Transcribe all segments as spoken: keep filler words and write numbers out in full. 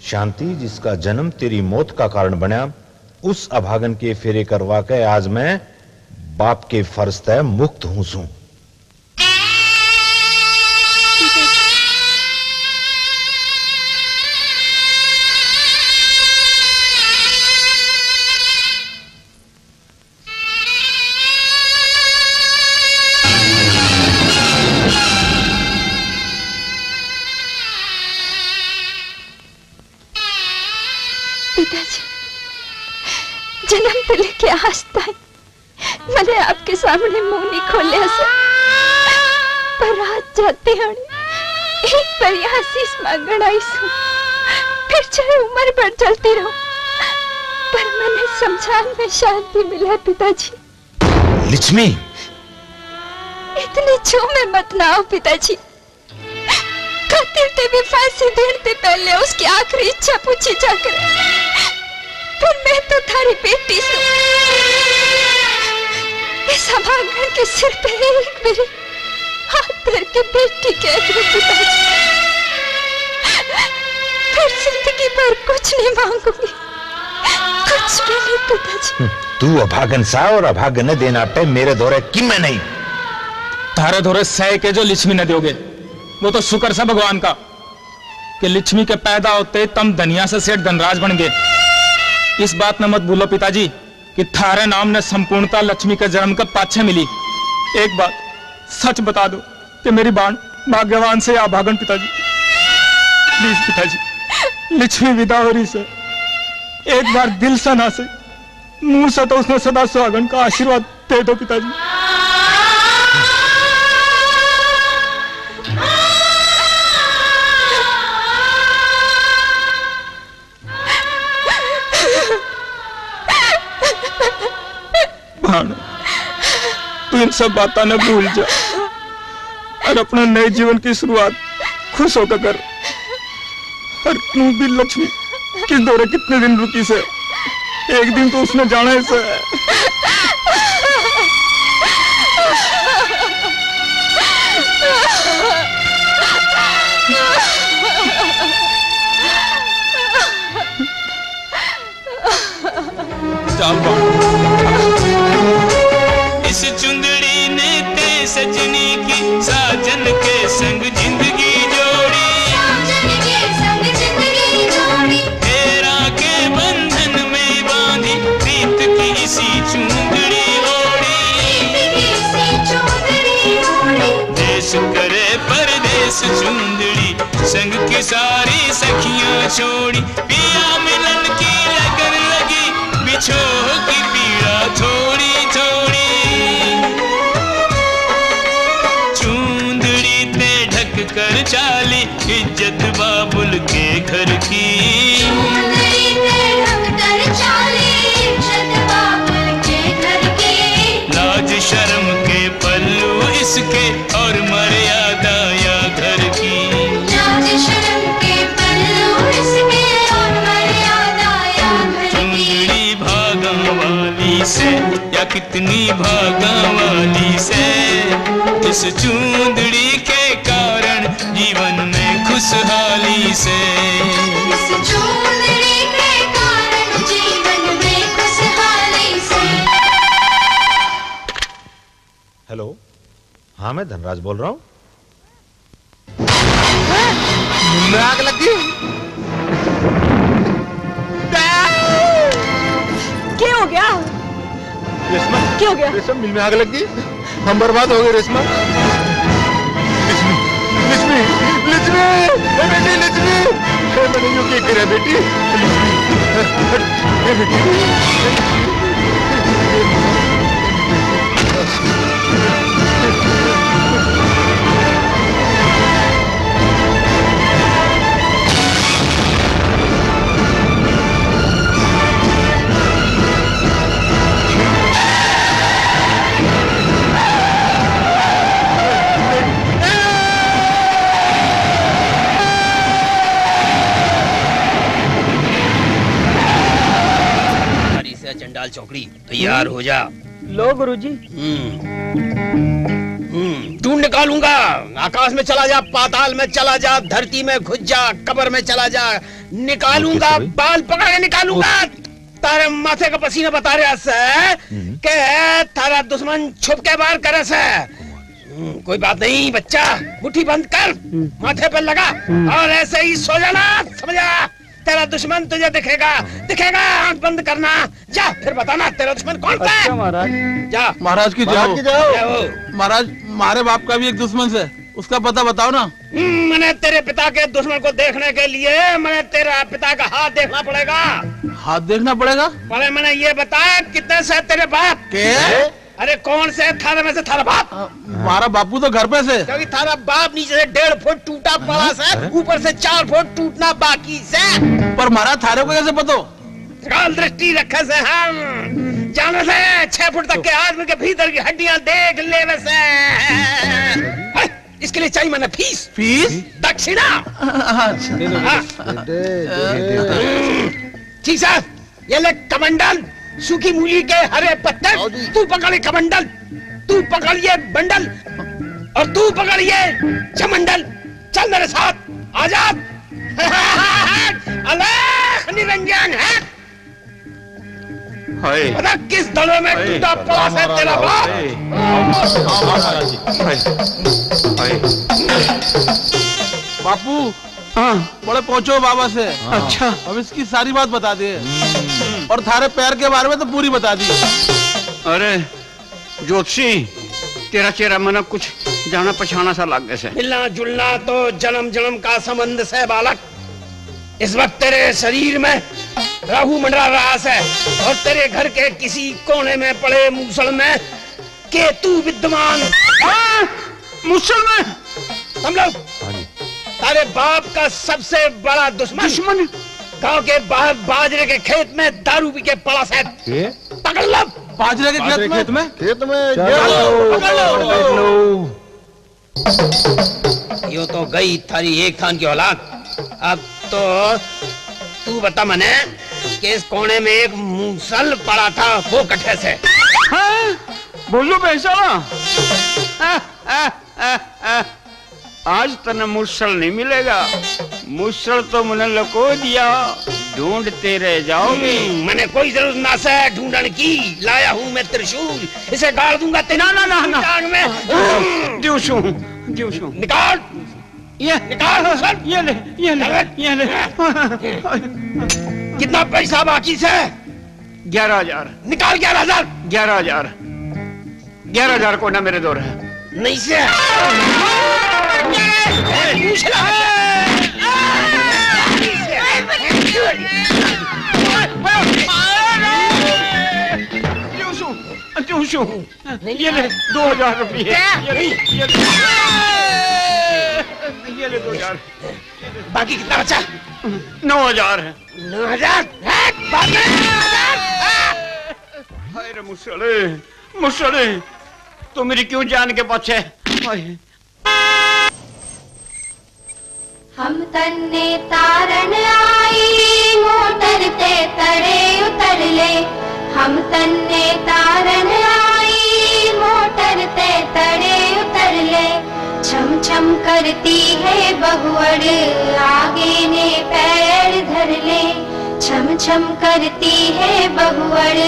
शांति, जिसका जन्म तेरी मौत का कारण बना, उस अभागन के फेरे करवा के आज मैं बाप के फर्ज तै मुक्त हूं सूं। पिताजी, जन्म तै लेके आज ताई मैंने आपके सामने मुंह नहीं खोलिया सै, पर आज जाते हूँ एक बार यहाँ आशीष मांगण आई सूं, फिर चाहे उम्र भर जलती रहूं, पर मैंने शमशान में शांति मिले पिताजी। लक्ष्मी, इतनी छू में मत ना आओ पिताजी। कातिल ते भी फांसी देण ते पहले उसकी आखिरी इच्छा पूछी जा करे। पर मैं तो थारी बेटी सूं। इस अभागन के सिर पे एक मेरी हाथ धर के बेटी कह दो पिताजी। फिर जिंदगी भर कुछ नहीं मांगूंगी। कुछ भी नहीं पिताजी। हम्म, तू अभागन सै और अभागन नै देना पे मेरे धोरै किमे नहीं। थारे धोरै सै के जो लक्ष्मी नै दोगे, वो तो शुक्र सै भगवान का कि लक्ष्मी के पैदा होते तम धनिया से सेठ धनराज बन गए। इस बात ने मत भूलो पिताजी कि थारे नाम ने संपूर्णता लक्ष्मी के जन्म के पाछे मिली। एक बात सच बता दो कि मेरी बाण भाग्यवान से या अभागन पिताजी। Please पिताजी, लक्ष्मी विदा हो रही से, एक बार दिल से ना सही, मुंह से तो उसने सदा सुहागन का आशीर्वाद दे दो पिताजी। भाण, तू इन सब बातों ने भूल जा और अपने नए जीवन की शुरुआत खुश होकर कर। और तू भी लक्ष्मी किस धोरै कितने दिन रुकी से, एक दिन तो उसने जाना ही से। चल बाबा। इस चुंदड़ी ने ते सजनी की, साजन के संग जिंदगी जोड़ी। साजन के संग जिंदगी जोड़ी। फेरा के बंधन में बांधी, प्रीत की इसी चुंदड़ी ओढ़ी। प्रीत की इसी चुंदड़ी ओढ़ी। देश करे परदेश चुंदड़ी, संग की सारी सखियां छोड़ी। पिया मिलन की लगन लगी, बिछोह की पीड़ा थोड़ी थोड़ी। चूंदड़ी ते ढक कर चाली, इज्जत बाबुल के घर की। चूंदड़ी ते ढक कर चाली, इज्जत बाबुल के घर की। लाज शर्म के पल्लू इसके, और मर्यादा या घर की। लाज शर्म के पल्लू इसके और मर्यादा या घर की। चुंदड़ी भागा वाली से, या कितनी भागा वाली से, इस चुंदड़ी के कारण जीवन में खुशहाली से। इस चुंदड़ी के कारण जीवन में खुशहाली से। हेलो, हाँ, मैं धनराज बोल रहा हूँ। मिल में आग लग गई। क्या हो गया? रेशमा, क्या हो गया? रेशमा, मिल में आग लग गई। हम बर्बाद हो गए रेशमा। लक्ष्मी, लक्ष्मी, लक्ष्मी, ए बेटी लक्ष्मी, ए मैंने यूं क्या करे बेटी? लक्ष्मी, हट, ए बेटी। चंडाल चौकड़ी। तैयार हो जा। लो गुरुजी। हम्म। हम्म, ढूंढ निकालूंगा। आकाश में चला जा, पाताल में चला जा, धरती में घुस जा, कब्र में चला जा, निकालूंगा, बाल पकड़ के निकालूंगा। तारे माथे का पसीना बता रहा से कि थारा दुश्मन छुप के वार करे से। हम्म, कोई बात नहीं बच्चा, मुट्ठी बंद कर, माथे पर लगा और ऐसे ही सो जाना, समझा? तेरा दुश्मन तुझे दिखेगा, दिखेगा, आंख बंद करना। जा, फिर बताना तेरा दुश्मन कौन सा है? अच्छा महाराज। जा। महाराज की जय हो। जय हो। महाराज, मारे बाप का भी एक दुश्मन से, उसका पता बताओ ना। हम्म, मैंने तेरे पिता के दुश्मन को देखने के लिए मैंने तेरा पिता का हाथ देखना पड़ेगा। हाथ देखना पड़ेगा? पहले मैंने ये बता, कितने से तेरे बाप के? अरे कौन से थारे में से थारा बाप? अ, हमारा बापू तो घर पे से। क्योंकि थारा बाप नीचे से डेढ़ फुट टूटा पड़ा से, अरे? ऊपर से चार फुट टूटना बाकी से। पर मारा थारे को कैसे पतो? काल दृष्टि रखे से हम। जाने से छह फुट तक के आदमी के भीतर की हड्डियां देख लेवे से। इसके लिए चाहिए मैंने फीस। फीस? दक्षिणा। अच्छा। हाँ। ठीक सर, ये ले कमंडल, सूखी मूली के हरे पत्ते। तू पकड़ ये कमंडल, तू पकड़ ये बंडल, और तू पकड़ ये चमंडल। चल मेरे साथ, आजाद। अलख निरंजन है। हाय। पता किस दड़े में हाय। टूटा पड़ा है तेरा बाप? हाय। हाय। हाय। बापू, हाँ। बड़े पहुंचो बाबा से। अच्छा। अब इसकी सारी बात बता दे। हम्म। और थारे पैर के बारे में तो पूरी बता दी। अरे, ज्योतिषी, तेरा चेहरा मना कुछ जाना पछाना सा लागे से। मिलना जुलना तो जन्म जन्म का संबंध से बालक। इस वक्त तेरे शरीर में राहु मंडरा रहा से और तेरे घर के किसी कोने में पड़े मूसल में केतु विद्यमान। हाँ, मूसल में। तुम लोग, हाँ जी। तारे बाप का सबसे बड़ा दुश्मन। दुश्मन? गांव के बाहर बाजरे के खेत में दारू पी के पड़ा से। ये? पकड़ लो। बाजरे के खेत में? खेत में। चलो, ये लो, पकड़ लो। पकड़ लो। यो तो गई थारी एक थान की औलाद। अब तो तू बता मने कि इस कोने में एक मूसल पड़ा था, वो कठे से? हाँ? बोलो भाई साहब। आ, आ, आ, आ। आज तन्ने मूसल नहीं मिलेगा, मूसल तो मैंने लको दिया, ढूंढते रह जाओगे। हम्म, मैंने कोई जरूरत ना से ढूंढण की, लाया हूँ मैं त्रिशूल, इसे गाड़ दूंगा तेरी ना, ना, ना, ना। टांग में। दियो सूं, दियो सूं। निकाल। ये निकाल। ये ले, ये ले, अरे। ये ले। कितना पैसा बाकी से? ग्यारह हजार। निकाल ग्यारह हजार। ग्यारह हजार। ग्यारह हजार को ना मेरे दो रहे। नहीं से। क्यों सू? क्यों सू? ये ले, दो हजार रुपये। क्या? ये ले, ये ले। ये ले दो हजार। बाकी कितना बचा? नौ हजार। नौ हजार? हैं? बाप रे, नौ हजार? हाय रे मुसले, मुसले, तू मेरी क्यों जान के पाछे? हाय। हम तन्ने तारण आई, मोटर ते तड़े उतर ले। हम तन्ने तारण आई, मोटर ते तड़े उतर ले। छम छम करती है बहुअड़, आगे ने पैर धर ले। छम छम करती है बहुअड़,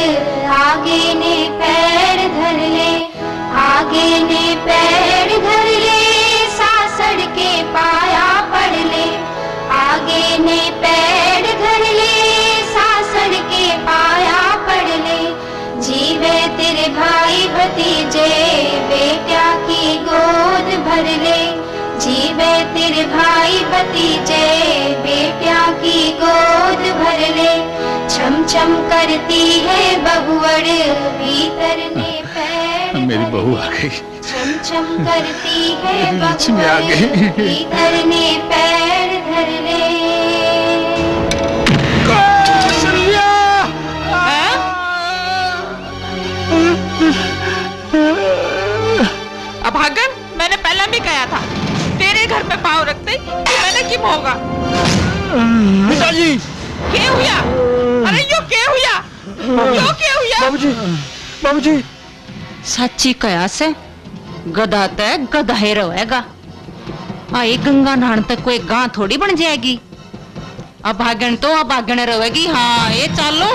आगे ने पैर धर ले। आगे ने पैर धर ले, सासड़ के पाया पड़ ले। आगे ने पैर धर ले, सासड़ के पाया पड़ ले। जीवे तेरे भाई भतीजे, बेटिया की गोद भर ले। जीवे तेरे भाई भतीजे, बेटिया की गोद भर ले। छम छम करती है बहुअड़, भीतर ने पैर मेरी धर बहू ले। आ गई। छम छम करती है लक्ष्मी आ बहुअड़, गई। भीतर ने पैर धर ले। कौशल्या! हाँ? अभागन, मैंने पहला भी कहा था, तेरे घर पे पाँव रखते कि मैंने किम होगा। पिताजी! के हुआ? अरे यो के हुआ? यो के हुआ? बाबूजी, बाबूजी। साची कह्या से, गधा तै गधा ही रहेगा। आई गंगा नहाण तक कोई गां थोड़ी बन जाएगी। अभागण तो अभागण रहेगी। हाँ, ये चालो।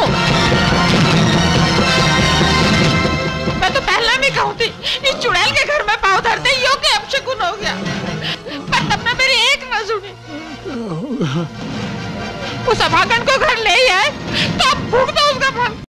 मैं तो पहला भी कहूँ थी, इस चुड़ैल के घर में पाँव धरते यो के अपशगुन हो गया, पर तब ना मेरी एक ना सुनी। उस अभागण को घर ले ही आए, तो अब भुगतो उसका फल।